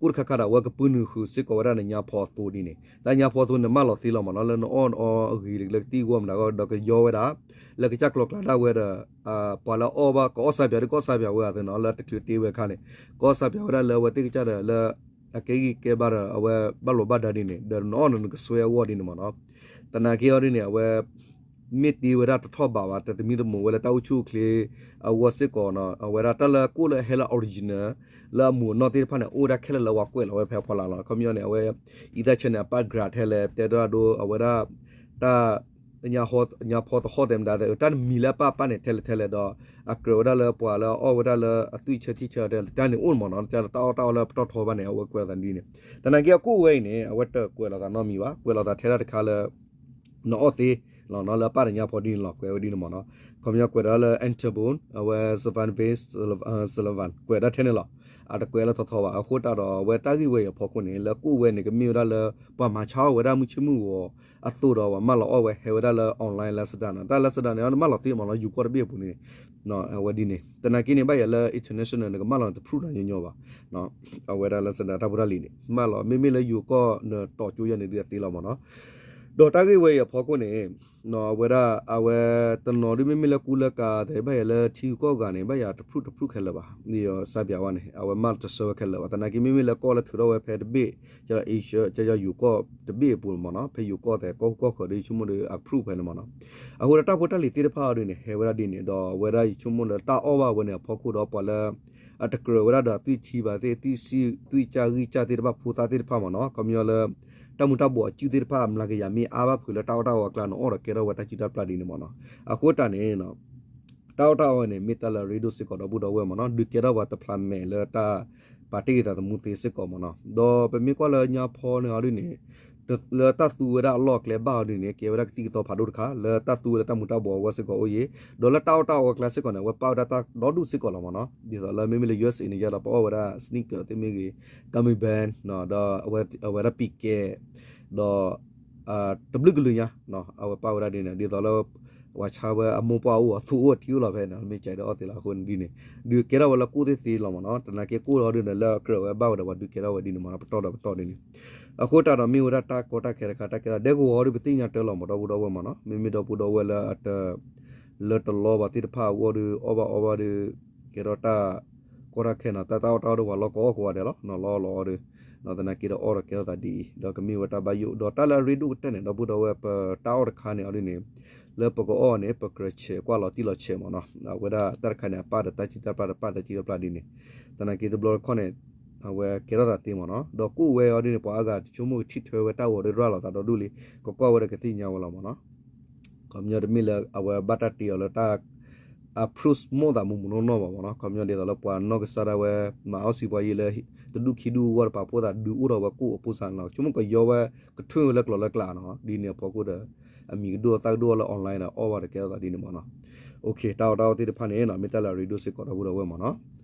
ကိၣ်တခါခါဒီး အဝဲကပုၢ်နုာ်ဃုာ်စ့ၢ်ကီးဝဲဒၣ်န့ၣ် ညါဖီအသိဒ်န့ၣ် တၢ်ညါဖီအသိန့ၣ် မၢလီၤသ့လီၤမ့ၢ်နီၤ လၢနအီၣ်နအီအဂ့ၤလၢကသံၣ်ဂီၢ်မတၤဂီၢ် ဒီးကယီဝဲဒၣ် လၢကစၢ်ကျီၤကျါဒၣ်ဝဲဒီး ပှၤလၢအီၣ်ဘၣ် ကအီၣ်စၢ်ပၠးဒ် ကအီၣ်စၢ်ပၠးဝဲအသိးနီၤ လၢတချုးတ့ဝဲအခါန့ၣ် ကအီၣ်စၢ်ပၠးဝဲဒၣ်လၢအဝဲသ့ၣ်ကစၢ်ဒီးလၢ အကဲဂံၢ်ကဲဘါဒီး အဝဲဘၣ်လိာ်ဘၣ်ဒါဒ်န့ၣ် ဒီးနအီၣ်န့ၣ်နကစွဲအဂီၢ်ဒ်န့ၣ်မ့ၢ်နီၤ သနာ်က့အီၤဒ်န့ၣ် အဝဲ မ့ၢ်တ့ဝဲဒၣ်တထီၣ်ဘးဘၣ် တသမံသမိးဝဲလၢတၢ်အိၣ်ဆူၣ်အိၣ်ချ့ အဂီၢ်စ့ၢ်ကီးနီၤ အဝဲဒၣ်တၢ်လၢကိၣ်လၢအဟဲလၢ original လၢအမူးအနီၢ်သ့ၣ်တဖၣ်န့ၣ် အိၣ်ဝဲဒၣ်ခဲလၢာ်လၢပှၤကွဲးလီၤဝဲဖဲအဖီလာ်လီၤ ခီပညီန့ၣ် အဝဲ အံသၣ်ဆၢန့ၣ် အပၢ် grade ထဲလဲၣ် တဲဒၣ်ဒိ အဝဲဒၣ် တၢ် ညါဖီသဟီၣ်သဲးမတၤသဲး တၢ်တမံၤလၢအပၢ်ပၢ်န့ၣ် ထဲလဲၣ်ထဲလဲၣ်ဒီး အကြၢးဝဲဒၣ်လၢပှၤလၢအအီၣ်ဝဲဒၣ်လၢအသွံၣ်ဆၢထံၣ်ဆၢတဲ တၢ်န့ၣ်အိၣ်မ့ၢ်နီၤ တၢ်တၢ်အီၣ်တၢ်အီလၢပတီၢ်ထီဘၣ်န့ၣ် အဝဲကွဲးလီၤသးဒ်န့ၣ် သနာ်က့အကိၣ်ဝဲအံၤန့ၣ် အဝဲတကွဲးလီၤသးနီတမံၤဘၣ် ကွဲးလီၤသးထဲဒၣ်တခါလၢ နအီၣ်သ့ လၢအပၢ်တညါဖီဒ်န့ၣ်လီၤ ကွဲးဝဲဒ်န့ၣ်မ့ၢ်နီၤ ခီပညီကွဲးဒၣ်လၢ Antibo အဝဲ Savannah Bay Sullivan ကွဲးဒၣ်ထဲန့ၣ်လီၤ အတကွဲးလၢထီထီဘၣ် အဃိတၢ်ဒီးအဝဲတၢ်ဂ့ၢ်ဝဲအံၤအဖီခိၣ်န့ၣ် လၢကိၣ်ဝဲန့ၣ် ကမ့ၢ်ဝဲဒၣ်လၢ ပှၤမၤဆါအီၣ်ဝဲဒၣ်မုၢ်ဆ့ၣ်မုၢ်ဂီၤ အသိးဒီးပှၤမၢလီၤအီၣ်ဝဲဟဲဝဲဒၣ်လၢ online Lazada နီၤ တၢ် Lazada န့ၣ် နမၢလီၤသ့မ့ၢ်နီၤ ယိၤကီၢ်တဘ့ၣ်အပူၤန့ၣ် အဝဲဒ်န့ၣ် သနာ်က့န့ၣ် ဘၣ်ယၤလၢ international န့ၣ် ကမၢလီၤန့ၣ် တဖုၣ်နီညီညီဘၣ် အဝဲဒၣ် Lazada တၢ်ဖိတၢ်လံၤန့ၣ် မၢလီၤ မ့မ့ၢ်လၢယိၤကီၢ်နတီၤကၠိယဲန့ၣ် ဒုးအသ့လီၤမ့ၢ်နီၤ ဒီးတၢ်ဂ့ၢ်ဝဲအံၤအဖီခိၣ်န့ၣ် အဝဲဒၣ် အဝဲတနီၤဒုးမ့မ့ၢ်လၢကူလၢကၤသဲး ဘၣ်ယၤလၢထံဂုၤကီၢ်ဂၤန့ၣ် ဘၣ်ယၤတဖုၣ်တဖုၣ်ခဲလၢာ်ဘၣ် စၢ်ပၠးဝဲန့ၣ် အဝဲမၢတဆၢဝဲခဲလၢာ်ဘၣ် သနာ်က့မ့မ့ၢ်လၢကီၢ်လၢထုးထီၣ်ဝဲဖဲတဘ့ၣ် က Asia ကယီၤယိၤကီၢ်တဘ့ၣ်အပူၤမ့ၢ်နီၤ ဖဲယိၤကီၢ်သဲး ကီၢ်ဟူးကီၢ်ဃၢၤဒီး ယဆိကမိၣ်ဒီး approve ဖဲန့ၣ်မ့ၢ်နီၤ အဃိဒီးတၢ်ဖိတၢ်လံၤသ့ၣ်တဖၣ်အီၤဒ်န့ၣ် ဟဲဝဲဒၣ်ဒ်န့ၣ် ဒီးအဝဲဒၣ်ယဆိကမိၣ်ဒီးတၢ်အီၣ်ဘၣ်ဝဲန့ၣ်အဖီခိၣ်ဒီး ပှၤလၢအတကြၢးဝဲဒၣ်ဒီးသွံၣ်ထံဘၣ်သ့ၣ် သွံၣ်စၢ်ဂံၢ်စၢ်သ့ၣ်တဖၣ် ဖိသၣ်သ့ၣ်တဖၣ်မ့ၢ်နီၤ ခီပညီလၢ တၢ်မူၤတၢ်ဘှီးအစုၣ်သ့ၣ်တဖၣ် မျးကယၤမ့ၢ်အါဘၣ်ဖုးလၢတၢ်အီၣ်တၢ်အီအကျါ နအီၣ်ဒီးကဲထီၣ်ဝဲတၢ်စုၣ်တၢ်ပျၢ်ဒ်န့ၣ်မ့ၢ်နီၤ အဃိတၢ်န့ၣ် တၢ်အီၣ်တၢ်အီန့ၣ် မ့ၢ်တၢ်လၢအရ့ဒိၣ်စ့ၢ်ကီးဒီပုၢ်ဒီဝဲၢ်မ့ၢ်နီၤ ဒုးကဲထီၣ်ပှၤတဖျးမဲာ်လၢတၢ်ပာ်တ့ၢ်ဂ့ၤသးသမူသ့စ့ၢ်ကီးမ့ၢ်နီၤ ဒီးပမ့ၢ်ကွၢ်လၢညါဖီန့ၣ်အီၤဒ်န့ၣ် လၢတၢ်သူဝဲဒၣ်အလီၢ်အကျဲဘၣ်အီၤဒ်န့ၣ် ကဲဝဲဒၣ်ကသံၣ်ကသီဖးဒိၣ်တခါ လၢတၢ်သူဝဲလၢတၢ်မူၤတၢ်ဘှီးအဂီၢ်စ့ၢ်ကီးအိၣ်ယံၤ ဒီးလၢတၢ်အီၣ်တၢ်အီအကျါစ့ၢ်ကီးန့ၣ် အဝဲပာ်ဝဲဒၣ်တၢ်ဒီဒူၣ်စ့ၢ်ကီးလီၤမ့ၢ်နီၤ ဒ်သိးလၢမ့မ့ၢ်လၢ ယူအက်စ်အေ န့ၣ် ယဲလီၤပအီၣ်ဝဲဒၣ် sneaker သ့ၣ်မ့ၢ်ဂ့ၤ gummy bear ဒီးအဝဲဒၣ်ပံးကဲ ဒီး တဘျုးကလုာ်ညါ အဝဲပာ်ဝဲဒၣ်ဒ်န့ၣ် ဒ်သိးလၢ ပှၤဆါဝဲအမိၢ်ပှၢ်အိၣ်အသူၣ်အိၣ်ထံအိၣ်လီၤဖဲန့ၣ် မ့ၢ်ကဲဒီးအီၣ်သ့လီၤအဃိန့ၣ်ဒ်န့ၣ် ဒုးကဲထီၣ်ဝဲလၢကိၣ်သ့ၣ်သ့လီၤမ့ၢ်နီၤ သနာ်က့ကိၣ်လီၤဒ်န့ၣ် လၢအကြၢးဝဲဘၣ်ဝဲဒီးပှၤဒုးကဲထီၣ်ဝဲဒ်န့ၣ်မ့ၢ်နီၤ ပတီၢ်ဒီးပတီၢ်ဒ်န့ၣ် အဃိတၢ်ဒီးမ့ၢ်ဝဲဒၣ်တၢ်ကီတၢ်ခဲတခါ တၢ်ကဲထီၣ်ဒဲကဝီၤအီၤဒုး ပသ့ၣ်ညါတၢ်လီၤမ့ၢ်ဒီပုၢ်ဒီဝဲၢ်မ့ၢ်နီၤ မ့မ့ၢ်ဒီပုၢ်ဒီဝဲၢ်လၢအတ လၢတလီၤဘၣ်သ့ၣ်တဖၣ်အဂီၢ်ဒီး အီၣ်ဘၣ်အီဘၣ်ဒီး ကဲထီၣ်တၢ်ကီတၢ်ခဲနီၤ တၢ်တၢ်အီၣ်တၢ်အီဒီးပှၤလီၢ်ကအီၣ်ကိးဂၤဒဲးလီၤ နီၤလီၤလီၤအီၤဒီး သနာ်က့ဒီးအီၣ်ဒီးကဲထီၣ်သးဒ်အံၤ ဒီးကမ့ၢ်ဝဲတၢ်ဘၣ်ယိၣ် ဒီးတၢ်လၢအရ့ဒိၣ်ကတၢၢ်န့ၣ် ဒီပုၢ်ဒီဝဲၢ်ပတၢ်အီၣ်တခါန့ၣ်အီၤဒ်န့ၣ် လၢပကအီၣ်န့ၣ် ပကြၢးဆဲးကွၢ်လီၤတံၢ်လီၤဆဲးမ့ၢ်နီၤ အဝဲဒၣ်တၢ်တခါန့ၣ် အပာ်ဒီးတၢ်စုၣ်တၢ်ပျၢ်ဒီးပာ်တၢ်စုၣ်တၢ်ပျၢ်ဒ်န့ၣ် သနာ်က့တဘျီတခီၣ်န့ၣ် အဝဲကဲထီၣ်သးသ့မ့ၢ်နီၤ ဒီးကိၣ်ဝဲအီၤဒ်န့ၣ် ပှၤအါဂၤဆိကမိၣ်ကထံၣ်ထွဲဝဲတၢ်ဂီၤဒ်ရၣ်လီၤသးဒီဒူၣ်လံ ကကွၢ်ဝဲဒီးကသ့ၣ်ညါဝဲလီၤမ့ၢ်နီၤ ခီပညီတမ့ၢ်လၢအဝဲဘၣ်တၢ်တ့အီၤလၢတၢ် အ proof မိၣ်သးမူးမူးနီၢ်နီၢ်ဘၣ်မ့ၢ်နီၤ ခီပညီဒ်သိးလၢပှၤနီၢ်ကစၢ်ဒၣ်ဝဲ မၤအီၣ်စံးပှၤယံာ်လၢ တဒူၣ်ခံဒူၣ်အဂီၢ်တပၤဖိသးဒုးအိၣ်ထီၣ်ဝဲကိၣ်အဖိစၢ်န့ၣ်လီၤ ဆိကမိၣ်ကယီဝဲကထွံၣ်ဝဲလၢကျိၤလၢကျးနီၤ ဒ်န့ၣ်အဖီခိၣ်ဒီး အမံၤကဒိၣ်သၣ်ကဒိၣ်အီၤလၢ online ဒီးအီၣ်ဘၣ်ဒီးကဲထီၣ်သးဒ်န့ၣ်မ့ၢ်နီၤ တၢ်အီၣ်တၢ်အီသ့ၣ်တဖၣ်န့ၣ်နီၤ မ့ၢ်တၢ်လၢအရ့ဒိၣ်စ့ၢ်ကီးဒီပုၢ်ဒီဝဲၢ်မ့ၢ်နီၤ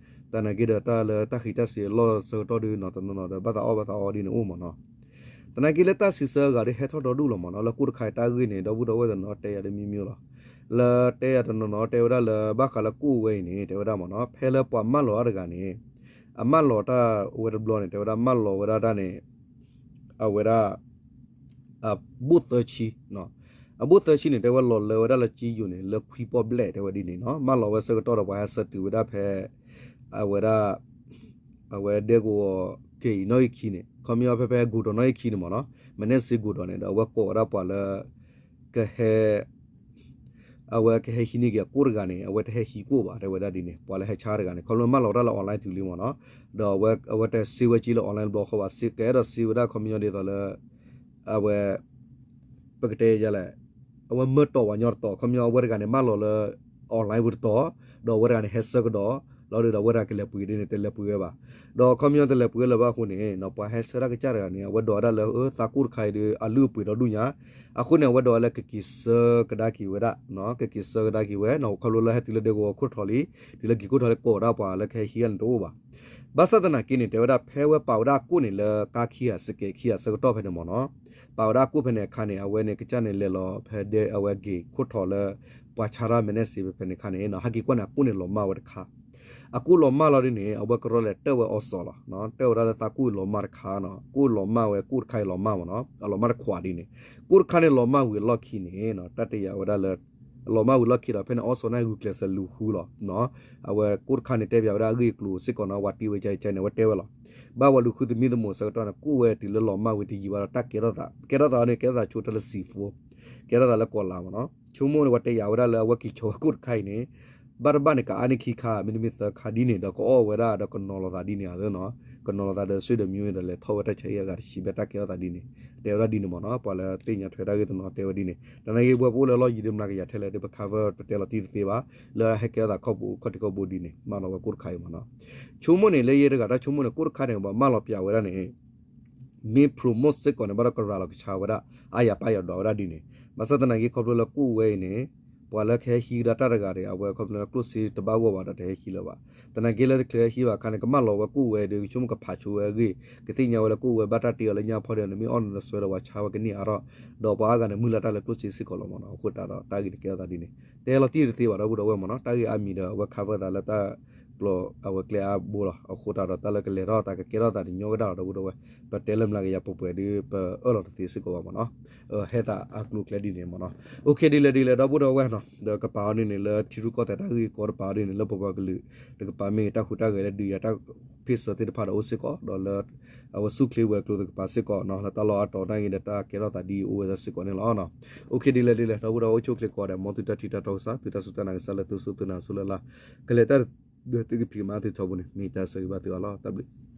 သနာ်က့ဒီးတၢ်လၢတၢ်ဃံးတၢ်စ့ၤအလီၢ်ဆၢကတီၢ်ဒုးနီၤ တနီၤနီၤဒီးဘၣ်သးအီၣ်ဘၣ်သးအီဒ်န့ၣ်အိၣ်မ့ၢ်နီၤ သနာ်က့လၢတၢ်စံးဆၢအဂၤဒ်ဟဲထီၣ်ဒီဒူၣ်လီၤမ့ၢ်နီၤ လၢကိၣ်တခါအံၤတၢ်ဂ့ၢ်န့ၣ် ဒီပုၢ်ဒီဝဲၢ်တနီၤတဲယၤဒ်မံၤမံၤလီၤ လၢတဲယၤတနီၤနီၤတဲဝဲဒၣ်လၢဘၣ်ဃးလၢကိၣ်ဝဲအံၤန့ၣ် တဲဝဲဒၣ်မ့ၢ်နီၤ ဖဲလၢပှၤမၢလီၤတၢ်တဂၤန့ၣ် အမၢလီၤတၢ်ဝဲတဘျီန့ၣ် တဲဝဲဒၣ်မၢလီၤဝဲဒၣ်တၢ်န့ၣ် အဝဲဒၣ် အဘိၣ်သၢဆံ အဘိၣ်သၢဆံန့ၣ် တဲဝဲလီၤလၢဝဲဒၣ်လၢကၠံယိၤန့ၣ် လၢခွံပီၣ်ဘျဲၣ်တဲဝဲဒ်န့ၣ်နီၤ မၢလီၤဝဲဆၢကတီၢ်ဒီးပှၤဟဲဆၢတုၤဝဲဒၣ်ဖဲ အဝဲဒၣ် အဝဲဒဲကဝီၤက့ၤအံၤနီၢ်ဂံၢ်ခံန့ၣ် ခီပညီဖဲဖဲ ကိတိာ်နီၢ်ဂံၢ်ခံန့ၣ်မ့ၢ်နီၤ မနဲၣ်စ့ကိတိာ်န့ၣ် ဒီးအဝဲကိးဝဲဒၣ်ပှၤလၢ ကဟဲ အဝဲကဟဲဟံးန့ၢ်က့ၤအကိၣ်တဂၤန့ၣ် အဝဲတဟဲဟံးကိၣ်ဘၣ် တဲဝဲဒၣ်ဒ်န့ၣ် ပှၤလၢဟဲဆါတဂၤန့ၣ် ခီဖျိမၢလီၤတၢ်လၢ online တုၤလံမ့ၢ်နီၤ ဒီးအဝဲတစ့ဝဲက့ၤလၢ online တဘျီဃီဘၣ် ကအဲၣ်ဒိးစ့ဝဲဒၣ်ခီပညီဒ်သိးလၢ အဝဲ ပကတဲယလဲၣ် အဝဲမၢတီၢ်ဝဲညီတတီၤ ခီပညီအဝဲတဂၤန့ၣ် မၢလီၤလၢ online ပူၤတတီၤ ဒီးအဝဲတဂၤန့ၣ် ဟဲဆၢကဒီး လီၤဒုးဒီးအဝဲတဂၤကလဲၤပှ့ၤဒ်န့ၣ် တလဲၤပှ့ၤဝဲဘၣ်. ဒီးခီပညီတလဲၤပှ့ၤဝဲလၢၤဘၣ်အဃိန့ၣ် ပှၤဟဲဆှၢတၢ်ကစၢ်တဂၤန့ၣ် အဝဲဒိးဝဲဒၣ်လၢ သးကိၢ်တခါအံၤဒီး အလုၢ်အပှ့ၤဒီဒူၣ်ညါ, အဃိန့ၣ် အဝဲဒိးဝဲလၢကက့ၤဆှၢကဒါက့ၤဝဲဒၣ်, ကက့ၤဆှၢကဒါက့ၤဝဲ ခီဖျိလၢဟဲတုၤလၢဒဲကဝီၤခိၣ်ထီၣ်လံ, တုၤလၢက့ၤခိၣ်ထီၣ်လံ ကိးဒၣ်ပှၤလၢကဟဲဟံးဂၤန့ၣ်တအိၣ်ဘၣ်. ဘၣ်ဆၣ်သနာ်က့န့ၣ် တဲဝဲဒၣ်ဖဲဝဲပာ်ဝဲဒၣ်အကိၣ်န့ၣ်လၢ ကါခံဂၤစကဲးခံဂၤဆၢကတီၢ်ဖဲန့ၣ်မ့ၢ်နီၤ, ပာ်ဝဲဒၣ်အကိၣ်ဖဲန့ၣ်အခါန့ၣ် အဝဲန့ၣ်ကစၢ်န့ၣ်လဲၤလီၤဖဲဒဲအဝဲက့ၤခိၣ်ထီၣ်လၢ ပှၤဆါတၢ်မဲာ်နဲၣ်စ့ဖဲဖဲန့ၣ်အခါန့ၣ် ဟဲက့ၤကွၢ်န့ၣ် အကိၣ်န့ၣ်လီၤမၢ်ဝဲတခါ အကိၣ်လီၤမၢ်လီၤဒ်န့ၣ် အဝဲကရီလဲၤတၢၣ်ဝဲအီစီလီၤ. တၢၣ်ဝဲဒၣ်လၢသးကိၣ်အံၤလီၤမၢ်တခါနီၤ, ကိၣ်လီၤမၢ်ဝဲ ကိၣ်တခါအံၤလီၤမၢ်မ့ၢ်နီၤ, အလီၤမၢ်တခွးဒ်န့ၣ်, ကိၣ်တခါန့ၣ်လီၤမၢ်ဝံၤအလီၢ်ခံန့ၣ် တၢ်တယာ်ဝဲဒၣ်လၢ လီၤမၢ်ဝံၤလီၢ်ခံဒီး ဖဲန့ၣ်အီစီန့ၣ်ဂုာ်ကျဲးစၢးလူၤဃုလီၤ. အဝဲကိၣ်တခါန့ၣ်တဲပၠးဝဲဒၣ်အဂ့ၢ်အကျိၤစ့ၢ်ကီးနီၤ, ဝဲတ့ဝဲကဲကဲန့ၣ် အဝဲတဲဝဲလီၤ. ဘၣ်ဝဲလူၤဃုသမံသမိးဆၢကတီၢ်န့ၣ် ကိၣ်ဝဲတုၤလၢလီၤမၢ်ဝံၤတယံာ်ဘၣ်ဒီးတၢ်ကဲထီၣ်သး, ကဲထီၣ်သးန့ၣ် ကဲထီၣ်သးဆိတၢ်လၢ စံၣ်ဖိ, ကဲထီၣ်သးလၢကီၤလၤမ့ၢ်နီၤ. ဆိကမိၣ်န့ၣ် ပှၤတယာ်ဝဲဒၣ်လၢအဝဲက့ၤဆီဝဲကိၣ်တခါအံၤန့ၣ် ဘၣ်တဘၣ်န့ၣ် ကအါန့ၢ်ခံခါ မ့တမ့ၢ်သၢခါဒ်န့ၣ် ဒီးကအီၣ်ဝဲဒၣ်ဒီးကနီၤလိာ်သးဒ်န့ၣ်ဧါနီၤ, ကနီၤလိာ်သးဒီး ဆွေမျိုး ဒီးလဲၤထီၣ်ဝဲတၢ်ဆါဟံၣ်အဂၤတဆံဘျဲၣ် တၢ်ကဲထီၣ်သးဒ်န့ၣ် တဲဝဲဒၣ်ဒ်န့ၣ်မ့ၢ်နီၤ. ပှၤလၢသ့ၣ်ညါထွဲတၢ်ဂ့ၢ်တနီၤတဲဝဲဒ်န့ၣ်, တနာ်က့ ပှၤပအိၣ်လၢအလီၢ်ယံၤဒီးမျးကယၤထဲလဲၣ်ဒီး ပ cover ပတဲလီၤတံၢ်တသ့ဘၣ်, လၢဟဲကဲထီၣ်သးခီၣ်ပူၤခီၣ်ထံးခီၣ်ဘိဒ်န့ၣ် မၢလီၤဝဲကိၣ်တခါအံၤမ့ၢ်နီၤ. ဆိကမိၣ်န့ၣ် လၢယဲတဂၤတၢ်ဆိကမိၣ်န့ၣ် ကိၣ်တခါန့ၣ် ပှၤမၢလီၤပၠးဝဲဒၣ်န့ၣ် မ့ၢ် promote စ့ၢ်ကီးန့ၣ် ဘၣ်ဒီးကရၤလီၤကဆါဝဲဒၣ် အါယၤပၢ်ယၤဒွးဝဲဒၣ်ဒ်န့ၣ်, ဘၣ်ဆၣ်သနာ်က့ ခီဖျိလၢကိၣ်ဝဲအံၤန့ၣ် ပှၤလၢကဟဲဟံးကဒါတၢ်တဂၤဒီး အဝဲခီဖျိလၢကျိၣ်စ့တဘၣ်ဂီၢ်ဘၣ်ဒီး တဟဲဟံးလၢၤဘၣ်. သနာ်က့လၢတချုးဟဲဟံးဘၣ်အခါန့ၣ် ကမၢလီၤဝဲကိၣ်ဝဲဒီး ဆိကမိၣ်ကဖးဆိဝဲအဂ့ၢ်, ကသ့ၣ်ညါဝဲလၢကိၣ်ဝဲဘၣ်တၢ်တ့အီၤလၢညၣ်ဖီၣ်ဒီး နမ့ၢ်အီၣ်နတစွဲဒီးပှၤဆါဝဲကန့ၢ်အါထီၣ်, ဒီးပှၤအါဂၤန့ၣ်မုၢ်လၢ်တၢ်လၢကျိၣ်စ့စ့ၢ်ကီးလီၤမ့ၢ်နီၤ. အဃိတၢ်ဒီးတၢ်ဂ့ၢ်န့ၣ်ကဲထီၣ်သးဒ်န့ၣ်, တဲလီၤတံၢ်တသ့ဘၣ် ဒီပုၢ်ဒီဝဲၢ်မ့ၢ်နီၤ, တၢ်ဂ့ၢ်အါမံၤဒီးအဝဲ cover သးလၢတၢ်ကျိၤအဝဲကျဲအါဘိလီၤ. အဃိတၢ်ဒီးတၢ်လၢကလဲၤထီၣ်သး ကကဲထီၣ်သးန့ၣ် ညီကဒၣ်လီၤ ဒီပုၢ်ဒီဝဲၢ်, ပတဲလၢမျးကယၤပှဲၤပှဲၤဒီး ပအၢၣ်လီၤတသ့စ့ၢ်ကီးဘၣ်မ့ၢ်နီၤ. ဟဲသးအကျိၤကျဲဒ်န့ၣ်မ့ၢ်နီၤ. အိၣ်ခ့ ဒ်လဲၣ်ဒ်လဲၣ် ဒီပုၢ်ဒီဝဲၢ်နီၤ, ဒီးကပာ်အီၤန့ၣ်န့ၣ် လၢထံရူၢ်ကီၢ်သဲးတၢ်ဂ့ၢ်ကီတပာ်အီၤဒ်န့ၣ် လၢပပှၤကလုာ် တကပၤမ့ၢ်ဂ့ၤ တၢ်ဟူးတၢ်ဂဲၤလၢဒုးယၤတၢ်ဖ့ၣ်ဆၢသ့ၣ်တဖၣ်ဒီးအိၣ်စ့ၢ်ကီး ဒီးလၢ အဝဲဆူၣ်ချ့ဝဲၤကျိၤတကပၤစ့ၢ်ကီးနီၤ, လၢတၢ်လီၢ်အါတီၤနာ်က့ဒီး တၢ်ကဲထီၣ်သးဒ်အံၤအိၣ်ဝဲဒၣ်စ့ၢ်ကီးန့ၣ်လီၤ. အိၣ်ခ့ ဒ်လဲၣ်ဒ်လဲၣ် ဒီပုၢ်ဒီဝဲၢ်အိၣ်ဆူၣ်အိၣ်ချ့ကိးဂၤဒဲး မ်သုတၢ်ထံၣ်တၢ်တီကစၢ် သုတၢ်စူၢ်တၢ်နာ်ကစၢ် လၢသုစူၢ်သုနာ်စူၢ်လၢ်လၢ် ကလဲၤတၢ်ဒီးသုကဖံးကမၤသုထီဘိန့ၣ် မ့ၢ်တၢ်ဆၢဂ့ၤဘၣ်သုအီၤလီၤ. တၢ်ဘျုး